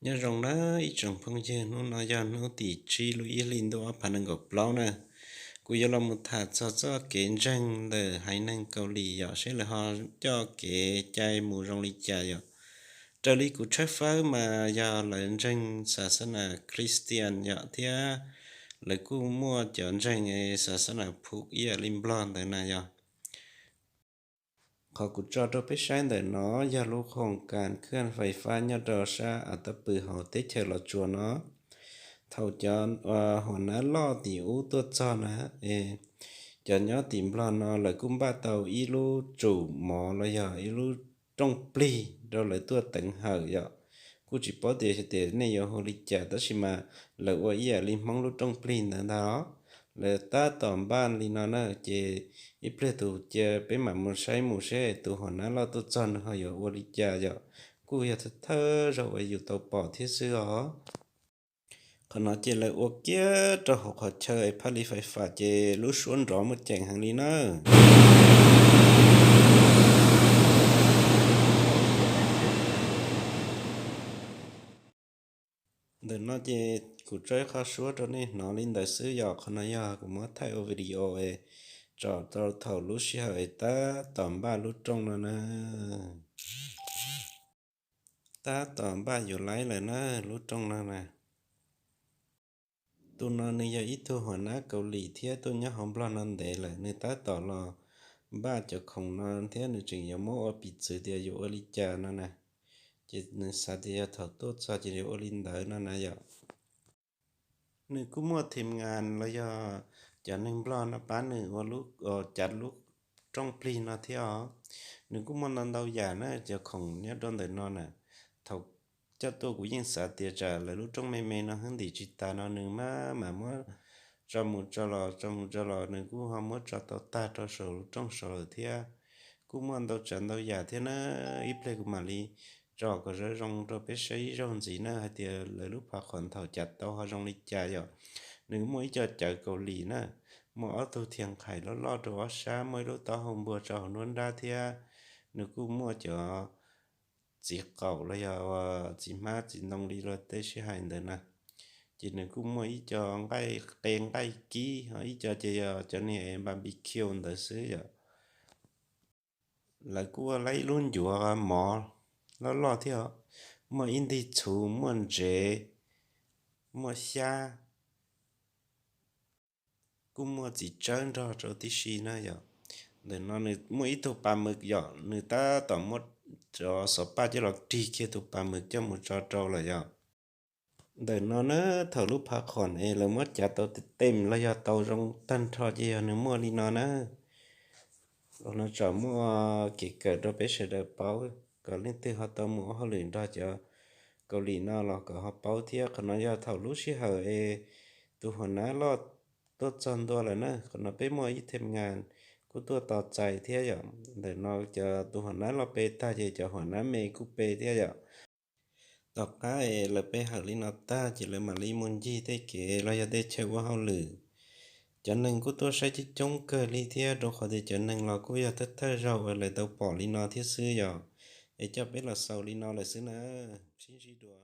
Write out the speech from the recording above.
Nyob zoo na ib tsoom phooj ywg, hnub no yog hnub tim tsib lub ib hlis ntuj ob phav nees nkaum plaub na. Kuv yuav los mus tham txog txoj kev ntseeg ntawm haiv neeg Kaus Lim yom, seb lawv ho coj kev cai mus zoo li cas yom. Raws li kuv tshawb fawb mas yog lawv ntseeg xas xas nas Christian yom, thiab lawv kuj muaj cov ntseeg xas xas nas Phuv ib yam li Nplog ntawd na yom. Qhov kuv tso rau peb saib ntawm no yog lub khoos kas khwj fais fab nyob rau sab Av Tab Pw hauv teb chaws Los Tsuas no. Thaum cov huam nab loj tim ub tuaj txog na, cov nyob tim Nplog no lawv kuj npaj tau ib lub tsum mov los yog ib lub rooj plig rau lawv tuaj teev hawm yom. Kuj tsis paub tias tias nej yuav hu li cas, tab sis mas lawv ua ib yam li Hmoob lub rooj plig ntawd ntag os. Lawv tab tom npaj li no na, ces ib pliag tus cia peb mam mus saib mus seb tus huam nab loj tuaj txog nws ho yuav ua li cas yom. Kuj yog thawj thawj zaug uas yus tau pom thiab xwb os. Qhov no ces lawv ua kiag rau hauv qhov chaw es phaj li fais fam ces lub suab nrov muaj ceem heev li na. Ntawm no ces kuv tso ib qho suab rau nej hnov li ntawd xwb yom. Qhov no yog kuv muab thaij ua video es tso rau thaum lub sij hawm es tab tom npaj lub rooj no na. Tab tom npaj yuav laib lawm na, lub rooj no na. Tus no nws yog ib tug huam nab Kaus Lim thiab tuaj nyob hauv Nplog no ntev lawm, nws tab tom los npaj cov khoom no thiab nws tseem yuav muab ua piv txwv tias yuav ua li cas no na. Ces nws xav tias yog thaum tuaj txog ces yuav ua li ntawd no na yom. Nws kuj muaj thim ngas los yog cov neeg Nplog no pab nws ua lub, cav lub rooj plig no thiab os. Nws kuj muaj ntau ntau yam na, cov khoom nyob rau ntawm no na. Thaum coj tuaj kuv yeej xav tias tsam lawv lub rooj me me no hwb ntim tsis tas no nws maj mam muab tso mus tso los tso mus tso los, nws kuj ho muab tso tau tag rau saum lub rooj saud lawm thiab. Kuj muaj ntau tsav ntau yam thiab na. Ib pliag kuv mam li tso kom zoo zoo rau peb saib ib zaug ntxiv na hais tias lawv lub phav khoom thaum cav tau ho zoo li cas yom. Nws muaj ib co cawv Kaus Lim na, muaj ob tug thiaj nqhais loj loj rau ob sab, muaj ib lub taub hau npua tso hauv nruab nrab thiab. Nws kuj muaj cov txiv qaum los yog txiv hmab txiv ntoo li luag tej sib hais ntawd na. Ces nws kuj muaj ib co nqaij qe nqaij kib, ho ib co ces yog cov niag barbecue ntawd xwb yom. Lawv kuj ua lawm ib lub ncuav mov loj loj thiab os. Muaj ib ntig txhuv, muaj ntsev, muaj xyab, kuj muaj txiv tsawb nrog rau tib si na yom. Ntawm no nws muaj ib tug pas mws yom, nws tab tom muab cov xov paj coj los rig kiag tus pas mws coj mus tso rau lawm yom. Ntawm no na, thaum lub phav khoom es lawv muab cav tau tes tes los yog tau zoo tag nrho ces yog nws muaj li no na. Los no tsam muaj kev kawm rau peb sawv daws paub, kom leej twg ho tau mus ua hauj lwm nrog cov Kaus Lim no los kom ho paub thiab. Qhov no yog thaum lub sij hawm es tus huam nab loj tuaj txog ntua lawm na. Qhov no peb muaj ib thim ngas kuj tuaj tos txais thiab yom. Ntawm no cov tus huam nab loj pe tag ces cov huam nab me kuj pe thiab yom. Tom qab es lawv pe hawm li no tag ces lawv mam li mus ncig tej kev los yog tej chaw ua hauj lwm. Cov neeg kuj tuaj saib coob coob kawg li thiab, rau qhov tias cov neeg los kuj yog thawj thawj zaug uas lawv tau pom li no thiab xwb yom. Es coj peb los xaus li no lawm xwb na. Sib ntsib dua.